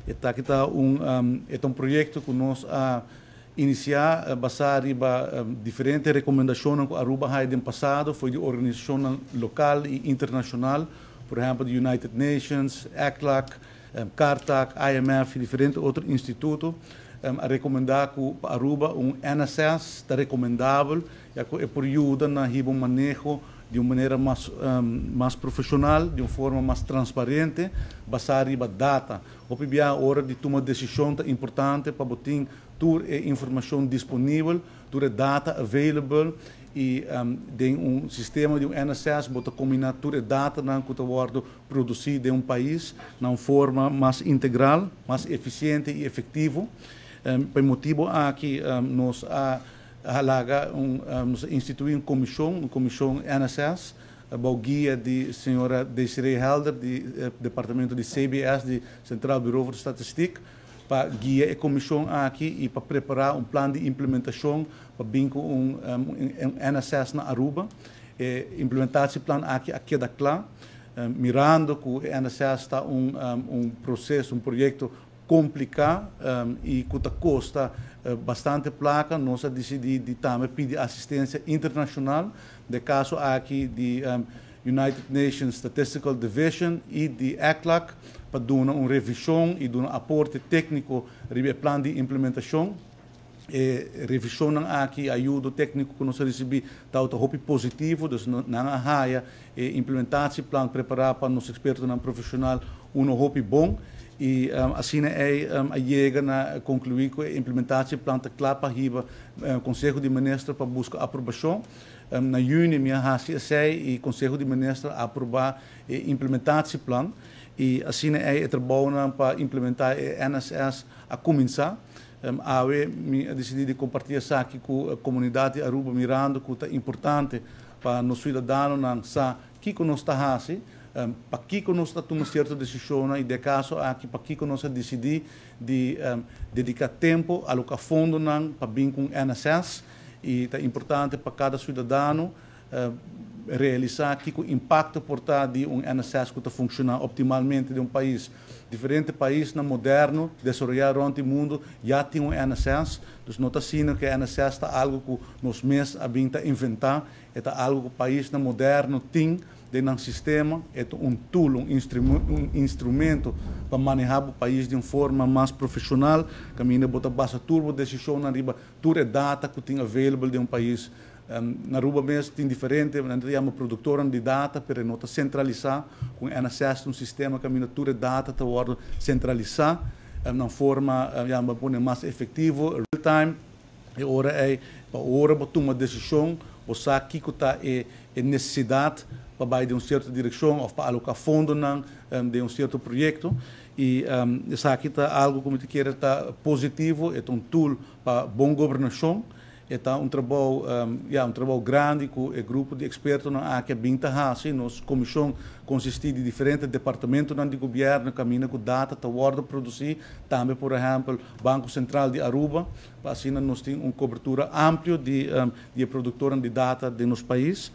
Esaki ta un proyecto cu nos a inicia basa riba diferente recomendacion cu Aruba a haya den pasado for di organisacion local y internacional, por ehempel, United Nations, ECLAC, CARTAC, IMF y diferente otro instituto, a recomenda cu Aruba un NSS ta recomendabel, ya cu e por yuda na un maneho di un manera mas profesional, di un forma mas transparente, basa riba data. Hopi bia, ora di tuma decision ta importante pa bo tin tur e informacion disponibel, tur e data available y den un sistema di un NSS bo ta combina tur e data nan cu ta wordo produci den un pais na un forma mas integral, mas eficiente y efectivo. Pa e motibo aki nos a institui un comision NSS, bou guia di señora Desiree Helder, di Departamento di CBS, di Centraal Bureau voor Statistiek, pa guia e comision aki y pa prepara un plan di implementacion pa bin cu un NSS na Aruba. E implementatieplan aki a keda cla, mirando cu e NSS ta un proceso, un proyecto complica y cu ta costa bastante placa, nos a dicidi di tambe pidi asistencia internacional, den caso aki di United Nations Statistical Division y di ECLAC, pa duna un revision y duna un aporte tecnico riba e plan di implementacion. E revision aki, ayudo tecnico cu nos a ricibi, ta hopi positivo, dus nan a haya e implementatieplan prepara pa nos expertonan profesional uno hopi bon y asina a yega na conclui cu e implementatieplan ta cla pa hiba Conseho di Minister pa busca aprobacion. Na juni mi a hasi esey y Conseho di Minister a aproba e implementatieplan y asina e trabou pa implementa e NSS a cuminsa. Awe mi a dicidi di comparti esaki cu e comunidad di Aruba, mirando cu ta importante pa nos ciudadanonan sa kico nos ta hasi, pakico nos ta tuma cierto decision y den caso aki pakico nos a dicidi di dedica tempo, aloca fondonan pa bin cu NSS, y ta importante pa cada ciudadano realisa kico e impacto por ta di un NSS cu ta funciona optimalmente den un pais. Diferente paisnan moderno, desaroya rond mundo, ya tin un NSS, anto no ta asina cu NSS ta algo cu nos mes a bin ta inventa, ta algo cu paisnan moderno tin den un sistema, e un tool, un instrumento pa maneha e pais di un forma mas profesional, caminda bo ta basa tur decision riba tur data cu tin available den un pais. Na Aruba mes tin diferente, nos yama productor di data, pero no ta centralisa. Cu NSS un sistema caminda tur data ta wordo centralisa na forma yama pone mas efectivo, real time. Y ora e pa ora bo tuma decision, bo sa kico ta e necesidad pa bay den un cierto direccion of pa aloca fondonan den un cierto proyecto. Y esaki ta algo cu mi kier ta positivo, e un tool pa bon gobernacion. Ta un trabou grandi cu e grupo di expertonan aki a bin ta hasi. Nos comision ta consisti di diferente departamento di gobierno caminda cu data ta wordo produci, tambe, por ehempel, Banco Central di Aruba, pa asina nos tin un cobertura amplio di productor di data di nos pais.